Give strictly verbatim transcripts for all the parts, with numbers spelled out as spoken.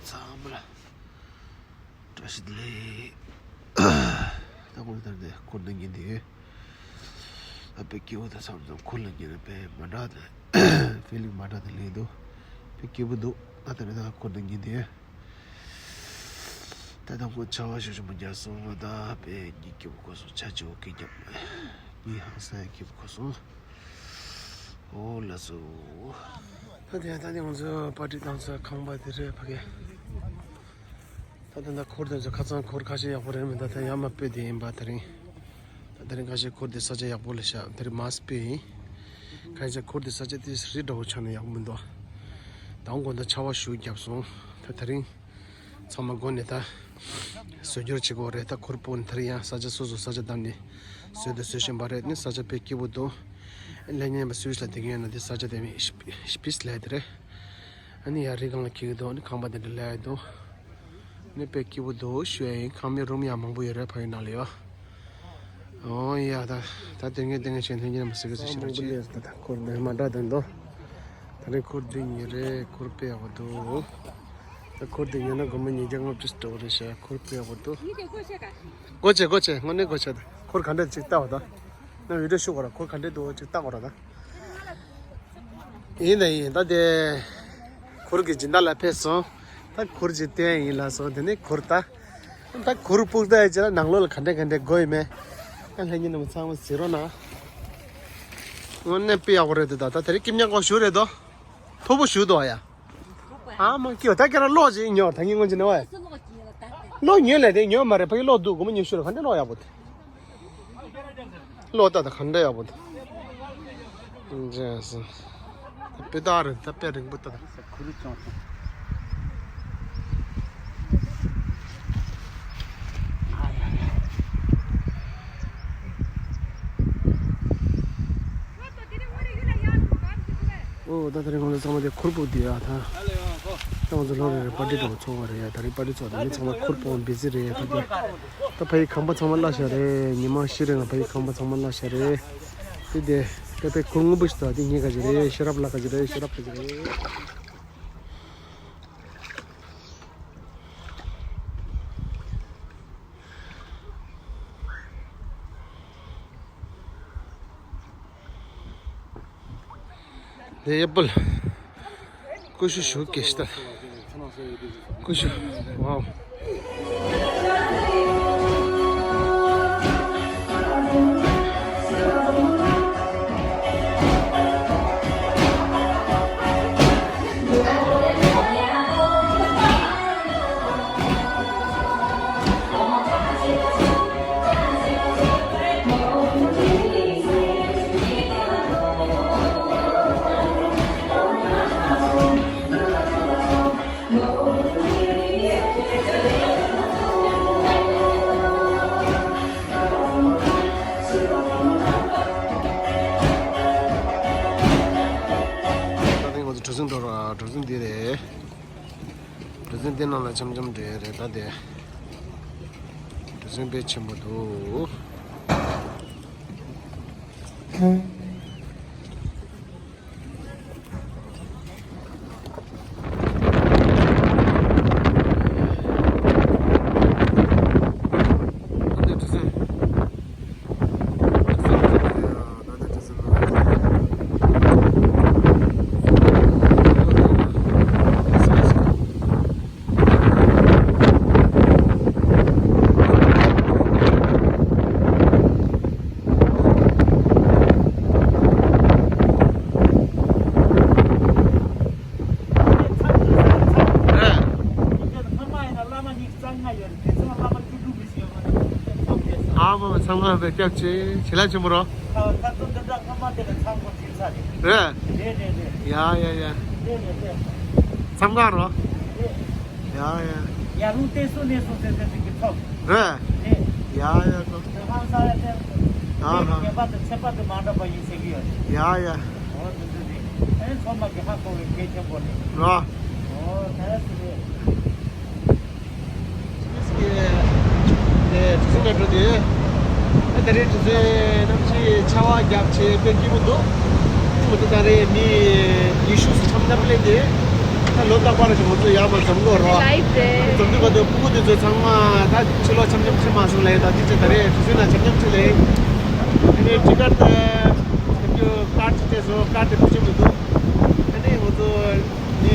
ཚང་མ་ལ་བཀྲ་ཤིས་བདེ་ལེགས། ད་ཁོ་ལ་ད་ནས་ཁོར་འདི་ཉན་དེ་ཡོད། ད་དཔེ་སྐྱིད་པོ་དང་མཚམས་མཚམས་ཁོར་ལ་ཉན་ན་དཔེ་མ་འདྲ་དེ་ཕི་ལིང་མ་འདྲ་དེ་ལེན་འདུག་དཔེ་སྐྱིད་པོ་འདུག་ད་ད་ནས་ད་ཁོར་འདི་ཉན་དེ་ཡོད། ད་ད་ཁོ་ཆར་པ་ཞུ་ཞུ་མ་རྒྱག་སོང་། ད་དཔེ་ཉིན་སྐྱིད་པོ་གོ་སོང་། ཆ་ཆེ་བོ་སྐད་རྒྱབ་ཉིན་ཧང་སང་སྐྱིད་པོ་གོ་སོང་། ཨོ་ལགས་སོ། ད་དེ་ད་དེ་ང་ཚོ་པར་ཊི་བཏང་ས་ཁང་པ་དེ་རེད་ཕ་གི། ད་ད་ད་ཁོར་དེ་ཚོ་ཁ་སང་ཁོར་ཁ་ཤས་ཡག་པོ་རེད་མི་འདུག་ད་ཡར་མར་སྤོས་དེ་ཡིན་པ་དེ་རིང་། ད་དེ་རིང་ཁ་ཤས་ཁོར་དེ་ས་ཆ་ཡག་པོ་ལ་བཞག་དེ་རིང་མར་སྤོས་ཡིན། ཁ་ཤས་ཁོར་དེ་ས་ཆ་དེ་རི་འདྲ་བོ་ཆགས་ན་ཡག་པོ་མི་འདུག་ད་དགོང་དག་ཆར་པ་ཞུ་བརྒྱབ་སོང་། ད་དེ་རིང་ཚང་མ་སྒོ་ནས་ད་བཟོ་སྒྱུར་བྱེད་དགོས་རེད། ད་ཁོར་སྤོ་ནས་དེར་ཡང་ས་ཆ་སོ་སོ་ས་ཆ་བདམས་ནས་བཟོས་དང་བཟོ་བཞིན་པ་རེད། ནི་ས་ཆ་དཔེ་སྐྱིད་པོ་འདུག་ལྷ་ཉན་པ་སུས་ལ་དེ་ག་ཡོད་ན་དེ་ས་ཆ་དེ་མི་སྤིས་ལས་དེ་རེད། ཨ་ནི་ཡ་རི་སྒང་ལ་འཁྱེར་གི་འདུག་ཨ་ནི་ཁང་པ་དེ་འདྲ་ལས་འདུག་ནི་དཔེ་སྐྱིད་པོ་འདུག་ཞུ་ཡ་ཡིན། ཁང་མིག་རུམ་ཡང་མང་པོ་ཡོད་རེད་ཕ་ཡུལ་ནང་ལ་ཡོད། ཨོ་ཡ་ད་ད་དེ་ངས་དེ་ངས་བྱས་ལྷན་རྒྱས་རྣམས་ཟེར་གི་ཟེར་ཞེ་དྲག་ཅིག་ད་ཁོར་འདི་མ་འདྲ་དོན་དོ། ད་རེས་ཁོར་འདི་ཉེ་རེད། ཁོར་དཔེ་ཡག་པོ་འདུག་ད་ཁོར་འདི་ཉེ་ན་སྒོར་མོ་ཉིས་བརྒྱ་ལྔ་བཅུ་འགྲོ་གི་རེད་ཤག་ཁོར་དཔེ་ཡག་པོ་འདུག་སྒོ་ཕྱེ་སྒོ་ཕྱེ་དངོས་གནས་སྒོ་ཕྱེ། ད་ཁོར་ག་འདྲ་ཅིག་ལྟ་བ་ད། ན་བི་ཌི་ཡོ་ཤུ་གོ་ར་ཁོར་ག་འདྲ་འདུག་ཅིག་ལྟ་གོ་ར་ད། ཡིན་ད་ཡིན་ད་དེ། ཁོར་གྱི་སྦྱིན་བདག་ལ་ཕེབས་སོང་། ད་ཁོར་གྱི་རྟེན་ཡིན་ལ་སོང་། དེ་ནས་ཁོར་ད། ད་ཁོར་སྤུག་ད་ཡ་ཅི་ལ་ནང་ལོགས་ལ་ག་འདྲ་ག་འདྲ་དགོས་ཡོད་མེད། ཨ་ལྷན་རྒྱས་རྣམས་ཚང་མ་གཟིགས་རོགས་གནང་། དངོས་གནས་དཔེ་ཡག་པོ་རེད་འདུག་ད་ད་དེ་རིང་སྐྱིད་ཉག་གོ་ཞུ་རེད་དོ། མཐོ་པོ་ཞུ་དོ་ཡ། ཨ་མ་སྐྱིད་ད་ཁྱེད་རང་གློག་ཅིག་ཉོ་ད་ངས་སྔོན་ཅི་ནས་བ་ཡ། གློག་ཉོས་ལས་དེ་ཉོས་མ་རེད། ཕ་གི་གློག་འདུག་སྒོར་མོ་ཉི་ཤུ་རེད། ག་འདྲ་གློག་ཡག་པོ་དེ། ལོ་ཏ་ད་ག་འདྲ་ཡག་པོ་འདུག་འདྲ་སོང་། དཔེ་ད་རེད། ད་དཔེ་རིང་པོ་ད། ཁུ་རུ་ཅང་ཅང་། ཨོ་ད་དེ་རིང་ང་ཚོ་ཚང་མ་དེ་ཁུར་སྤོ་དུས་ཡ་ད། ད་ང་ཚོ་ལོ་རེ་རེ་པར་ཊི་འདྲ་བོ་ཚོགས་པ་རེད་ཡ། ད་རིང་པར་ཊི་ཚོགས་ད་མི་ཚང་མ་ཁུར་སྤོ་བ་བི་ཟི་རེད་ཡ། ད་དེ། ད་ཕ་ཡི་ཁང་པ་ཚང་མ་གླ་ཤ་རེད། ཉི་མ་བཞི་རིང་ལ་ཕ་ཡི་ཁང་པ་ཚང་མ་གླ་ཤ་རེད། དེ་དེ། དེ་ཕའི་ཁུར་སྔོན་པོ་ཞིག་ད་དེ་ཉིན་ག་ཅི་རེད། ཤེས་རབ་ལ་ག་ཅི་རེད། ཤེས་རབ་ག་ཅི་རེད། ལེ་ཡ་པལ། ཀུ་ཤུ་ཞུ་ཀེ་ཤི་ད། ཀུ་ཤུ། ཝའོ། ད་ཐེངས་ང་ཚོ་གྲུ་གཟིངས་འགྲོ་ར། གྲུ་གཟིངས་འདི་རེད། གྲུ་གཟིངས་འདི་ནང་ལ་འཆམ་འཆམ་འདྲ་རེད་ད་དེ། གྲུ་གཟིངས་དཔེ་ཆེན་པོ་འདུག་ཨ་མ་ཚང་མ་བེད་སྐྱབས་ཆེ། བྱིན་རླབས་ཆེན་པོ་རོ། རེད། ཡ་ཡ་ཡ། མཚམས་ཁང་རོ། ཡ་ཡ། ཡར་ཀླུང་བསྟན་སྲུང་གནས་སྲུང་ཟེར་ཟེར་ཅིག་གི་ཚོགས། རེད། རེད། ཡ་ཡ་ཀོ། ད་ཧང་སང་ཡ་བསྟན་སྲུང་། ཨ་ཧ། ངེས་པར་དུ་ཁྱད་པར་དུ་མ་འདྲ་བ་ཡིན་ཟེར་གི་ཡོད། ཡ་ཡ། འོ་དེ་འདྲ་རེད། ཨེ་ཚང་མ་གི་ཧ་གོ་བའི་གལ་ཆེན་པོ་རེད། རོ། འོ་ད་ཡ་སི་རེད། དེ་གྲུ་གཟིངས་ནས་འགྲོ་དུས། ཨ་དེ་རིང་གྲུ་གཟིངས་གནམ་གཤིས་ཆར་པ་བརྒྱབ་བྱས་དཔེ་སྐྱིད་པོ་འདུག་ཨ་དེ་ད་རེས་མི་ཉི་ཤུ་ཙམ་འཆམ་འཆམ་སླེབས་ཏེ། ད་ལོ་རྟག་པར་ཞིག་ང་ཚོ་ཡར་མར་འཛོམས་དགོས་རོགས། ལའིབ་རེད། འཛོམས་དུས་ག་དུས་སྤུ་གུ་དེ་ཚོ་ཚང་མ་ད་ཕྱི་ལོགས་འཆམ་འཆམ་ཕྱིན་མ་སོང་ལབ་ཡིན། ད་དེ་ཚོ་ད་རེས་གྲུ་གཟིངས་ནང་འཆམ་འཆམ་ཕྱིན་ལབ་ཡིན། དེ་ནས་ཊི་ཀེ་ཊི་དེ་ཁྱོད་ཀར་ཌི་ཅིག་སྤྲད་སོང་། ཀར་ཌི་དེ་ཕུལ་ཆོག་མི་འདུག་ཨ་ནི་ང་ཚོ་ནི་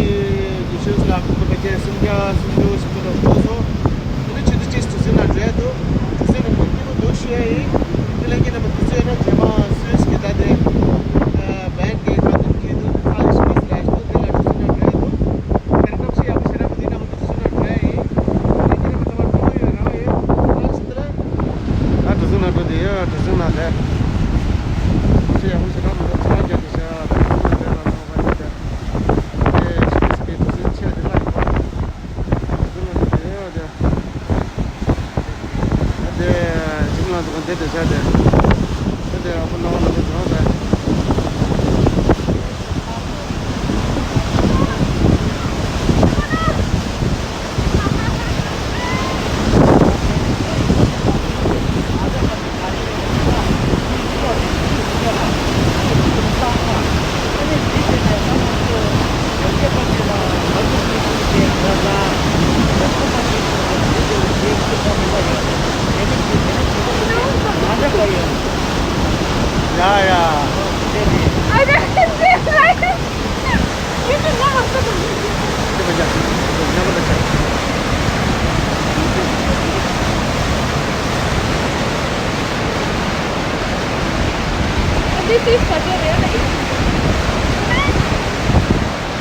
ཉི་ཤུ་ལ་ཁོ་ཚོ་ཕལ་ཆེར་སུམ་བརྒྱ་སུམ་ཅུ་སུམ་ཅུ་ལ་འགྲོ་སོང་། དེ་ནས་ཆུ་ཚོད་གཅིག་གྲུ་གཟིངས་ནང་འགྲོ་ཡ་འདུག་གྲུ་གཟིངས་ནང་འགྲོ་སྐྱིད་པོ་འདུག་ཤོད་ཡ་ཡིན། དེ་ལས་ཀྱི་རྣམ་པ་དུས་ཚོད་ཡོད་ན་རྗེས་མ་སུད་སི་གི་ད་དེ་བན་གི་ཁ་ཐུག་གི་འདུག་ཚ་ལ་ཤི་སི་ལ་ཤི་འདུག་དེ་ལ་གྲུ་གཟིངས་ནང་འགྲོ་ཡ་འདུག་དེ་རིང་གཏམ་བཤད་ཡག་པོ་བྱས་ར་མི་འདི་རྣམ་པ་དུས་ཚོད་ནང་འགྲོ་ཡ་ཡིན། དེ་ལས་ཀྱི་རྣམ་པ་ཚང་མ་སྤྲོ་བོ་ཡོད་རང་ཡོད་ལ་ཤི་དེ་ལ། ད་གྲུ་གཟིངས་ནང་འགྲོ་དེ་ཡོད། གྲུ་གཟིངས་ནང་ལས་གཏམ་བཤད་ཡག་པོ་བྱས་ར་མི་འདུག་ཚ་རྒྱག་གི་ཤ་ད་གྲུ་གཟིངས་ནང་ལས་ལ་ཚང་མ་ཡོད་དེ། དེ་ཤི་སི་གི་གྲུ་གཟིངས་ཆེ་དེ་ལ་ཡོད་པ། ཡ་ཡ།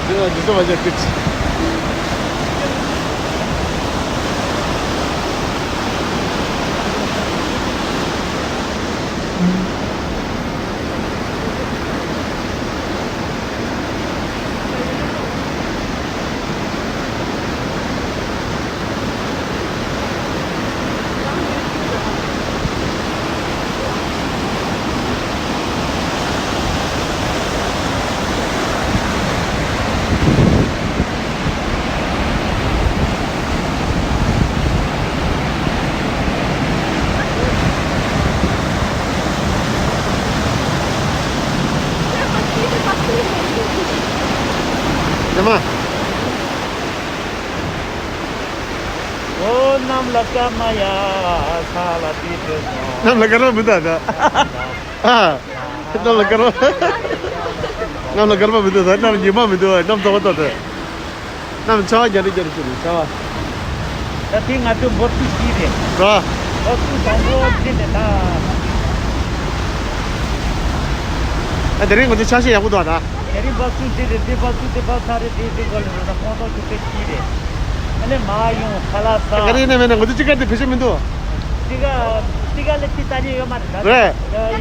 འདི་ལ་འདི་ཚོ་བ་ཅག་ཀིཌ། རེད་མ། ཨོ་གནམ་ལ་སྐར་མ་ཡ། ས་ལ་དེ་དེ་སོང་། གནམ་ལ་སྐར་མ་མི་འདུག་ད། ཨ། གནམ་ལ་སྐར་མ། གནམ་ལ་སྐར་མ་མི་འདུག་ད། གནམ་ཉི་མ་མི་འདུག་གནམ་རྫོགས་པ་ད་ད། གནམ་ཆར་པ་རྒྱག་རེ་རྒྱག་རེ་བྱེད་རེད་ཆར་པ། ད་དེ་ང་ཚོའི་འབབ་ཚུགས་གཅིག་རེད། རོ། འབབ་ཚུགས་དང་པོ་གཅིག་རེད་ད། ཨ་དེ་རིང་ང་ཚོ་ཆ་ཤས་ཡག་པོ་འདུག་ད། དེ་རིང་འབབ་ཚུགས་གཅིག་རེད། དེ་འབབ་ཚུགས་དེ་འབབ་ཚར་རེད། དེ་དེ་གོ་ལ་རོ་ན་ཁོང་ཚོ་ཆུ་ཚོད་གཅིག་རེད། ཨ་ནི་མ་ཡོང་ཁ་ལག་ས། ང་རེ་ནས་མེད་ན་ང་ཚོ་ཅི་ག་དེ་བེད་སྤྱོད་མི་འདུག་ཅི་ག་ཅི་ག་ལས་ཅི་ལྟ་ཉེ་ཡོད་མ་རེད་ད། རེད།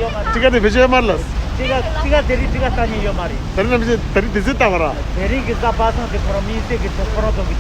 ཡོད་མ་རེད། ཅི་ག་དེ་བེད་སྤྱོད་ཡོད་མ་རེད་ལ། ཅི་ག་ཅི་ག་དེ་རིང་ཅི་ག་ལྟ་ཉེ་ཡོད་མ་རེད། དེ་རིང་ནམ་ཞིག་དེ་རིང་དུས་ཚོད་ལྟ་བ་ར། དེ་རིང་གི་གཟའ་པ་སངས་དེ་ཁོ་རང་མིན་སྲིད་གི་ཁོ་རང་ཚོ་གི་